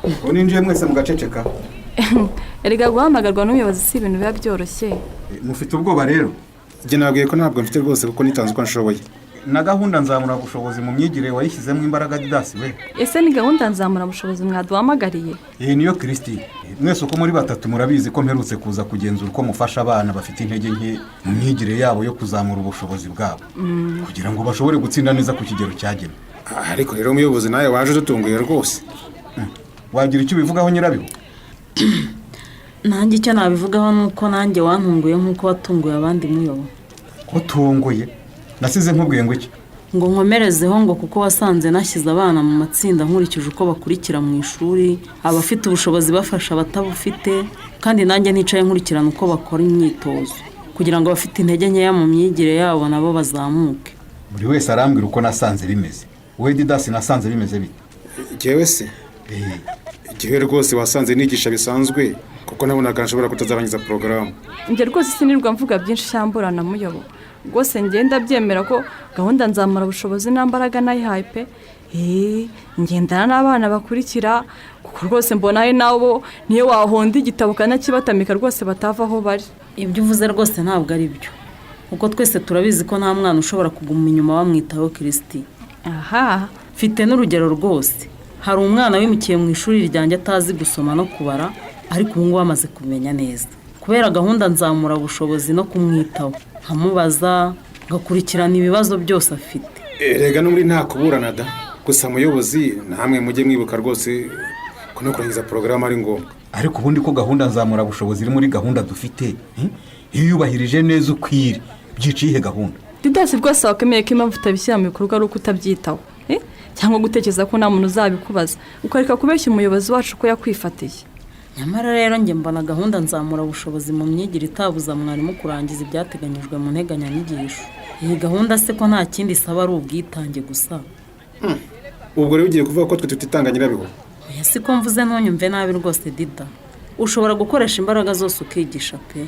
Ubu ninjiye mwese mugaceceka. Erega guhamagarwa n'umuyobozi si ibintu biba byoroshye. Mufite ubwoba rero? Njye nabwiye ko ntabwo mfite rwose, kuko nitanze uko nshoboye. Na gahunda nzamurabushobozi mu myigire wayishyizemo imbaraga, Didasi we? Ese ni gahunda nzamurabushobozi mwaduhamagariye? Iyi niyo, Kirisiti. Mwese uko muri batatu murabizi ko mperutse kuza kugenzura uko mufasha abana bafite intege nke mu myigire yabo yo kuzamura ubushobozi bwabo kugira ngo bashobore gutsinda neza ku kigero cyagenwe. Ariko rero umuyobozi, nawe waje udutunguye rwose. Wagira icyo ubivugaho, Nyirabihu? Nanjye icyo nabivugaho ni uko nanjye wantunguye nk'uko watunguye abandi, muyobo. Utunguye? Nasize nkubwiye ngo iki? Ngo nkomerezeho, ngo kuko wasanze nashyize abana mu matsinda nkurikije uko bakurikira mu ishuri, abafite ubushobozi bafasha abatabufite, kandi nanjye nticaye nkurikirana uko bakora imyitozo kugira ngo abafite intege nkeya mu myigire yabo nabo bazamuke. Buri wese arambwira uko nasanze bimeze. Wowe Didasi, nasanze bimeze bite? Jyewe se? Igihe rwose wasanze nigisha bisanzwe, kuko nabonaga nshobora kutazarangiza porogaramu. Njye rwose sinirwa mvuga byinshi cyamburana, muyobo. Rwose ngenda byemera ko gahunda nzamurabushobozi nta mbaraga nayihaye pe. Ngendana n'abana bakurikira, kuko rwose mbona ari nabo niyo wahonda igitabo ukanakibatamika rwose batava aho bari. Ibyo uvuze rwose ntabwo ari byo, kuko twese turabizi ko nta mwana ushobora kuguma inyuma bamwitaho, Kirisiti. Mfite n'urugero rwose. Hari umwana wimukiye mu ishuri ryanjye atazi gusoma no kubara, ariko ubu ngubu amaze kumenya neza kubera gahunda nzamurabushobozi no kumwitaho, nkamubaza, ngakurikirana ibibazo byose afite. Erega no muri nta kuburana da. Gusa muyobozi, namwe mujye mwibuka rwose ko no kurangiza porogaramu ari ngombwa. Ariko ubundi ko gahunda nzamurabushobozi iri muri gahunda dufite, iyo uyubahirije neza ukwire, byica iyihe gahunda? Didasi, rwose wakwemeye ko impamvu utabishyira mu bikorwa ari uko utabyitaho, cyangwa gutekereza ko nta muntu uzabikubaza, ukareka kubeshya umuyobozi wacu ko yakwifatiye. Nyamara rero njye mbona gahunda nzamurabushobozi mu myigire itabuza mwarimu kurangiza ibyateganyijwe mu nteganyanyigisho. Iyi gahunda se ko nta kindi isaba, ari ubwitange gusa? Ubwo rero ugiye kuvuga ko twe tutitanga, Nyirabihu? Oya, siko mvuze, ntunyumve nabi rwose, Dida. Ushobora gukoresha imbaraga zose ukigisha pe,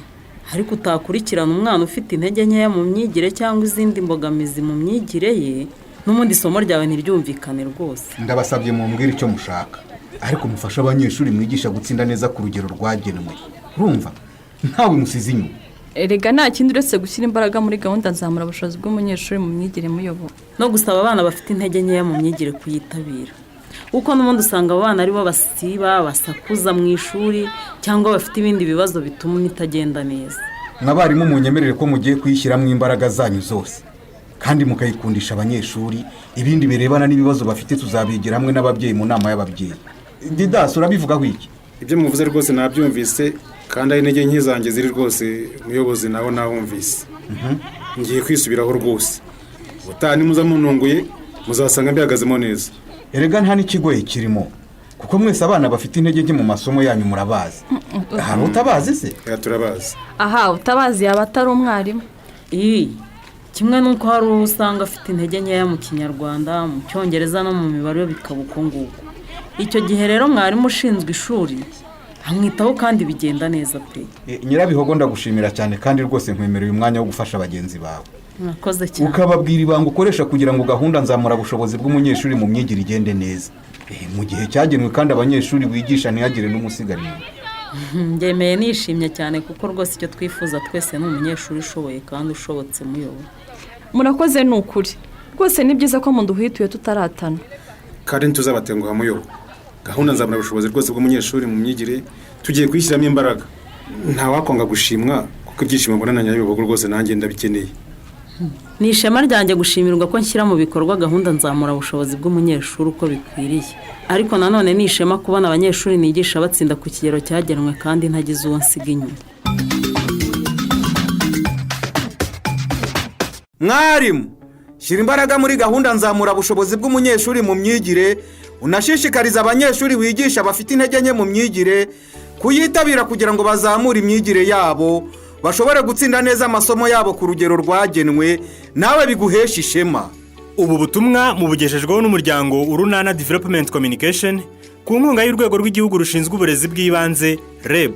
ariko utakurikirana umwana ufite intege nkeya mu myigire cyangwa izindi mbogamizi mu myigire ye, n'ubundi isomo ryawe ntiryumvikane rwose. Ndabasabye mumbwire icyo mushaka, ariko mufashe abanyeshuri mwigisha gutsinda neza ku rugero rwagenwe. Urumva ntawe musize inyuma. Erega nta kindi uretse gushyira imbaraga muri gahunda nzamurabushobozi bw'umunyeshuri mu myigire, muyobo. No gusaba abana bafite intege nkeya mu myigire kuyitabira, kuko n'ubundi usanga abo bana aribo basiba, basakuza mu ishuri cyangwa bafite ibindi bibazo bituma itagenda neza. Mwabarimu, munyemerere ko mugiye kuyishyiramo imbaraga zanyu zose kandi mukayikundisha abanyeshuri. Ibindi birebana n'ibibazo bafite tuzabigira hamwe n'ababyeyi mu nama y'ababyeyi. Didasi, urabivugaho iki? Ibyo muvuze rwose nabyumvise, kandi ari intege nke zanjye ziri rwose, umuyobozi nawe nawumvise. Ngiye kwisubiraho rwose. Ubutaha nimuza muntunguye muzasanga mbihagazemo neza. Erega nta n'ikigoye kirimo, kuko mwese abana bafite intege nke mu masomo yanyu murabazi. Hari utabazi se? Reka, turabazi. Aha utabazi yaba atari umwarimu. Ii, kimwe n'uko hari uwo usanga afite intege nkeya mu Kinyarwanda, mu Cyongereza no mu mibare, bikaba uko nguko. Icyo gihe rero mwarimu ushinzwe ishuri amwitaho kandi bigenda neza pe. Nyirabihogo, ndagushimira cyane, kandi rwose nkwemereye umwanya wo gufasha bagenzi bawe. Mwakoze cyane. Ukababwira ibanga ukoresha kugira ngo gahunda nzamurabushobozi bw'umunyeshuri mu myigire igende neza mu gihe cyagenwe, kandi abanyeshuri wigisha ntihagire n'umusigara inyuma. Ngemeye nishimye cyane, kuko rwose icyo twifuza twese ni umunyeshuri ushoboye kandi ushobotse, muyobo. Murakoze, ni ukuri rwose ni byiza ko muduhituye tutaratana. Kandi ntituzabatenguha, muyobo. Gahunda nzamurabushobozi rwose bw'umunyeshuri mu myigire tugiye kuyishyiramo imbaraga. Ntawakwanga gushimwa, kuko ibyishimo mbona na Nyabihogo rwose nanjye ndabikeneye. Ni ishema ryanjye gushimirwa ko nshyira mu bikorwa gahunda nzamurabushobozi bw'umunyeshuri uko bikwiriye, ariko nanone ni ishema kubona abanyeshuri nigisha batsinda ku kigero cyagenwe kandi ntagize uwo nsiga inyuma. Mwarimu, shyira imbaraga muri gahunda nzamurabushobozi bw'umunyeshuri mu myigire, unashishikariza abanyeshuri wigisha bafite intege nke mu myigire kuyitabira kugira ngo bazamure imyigire yabo, bashobore gutsinda neza amasomo yabo ku rugero rwagenwe, nawe biguhesha ishema. Ubu butumwa mubugejejweho n'umuryango Urunana Development Communication ku nkunga y'Urwego rw'Igihugu rushinzwe Uburezi bw'Ibanze, REB.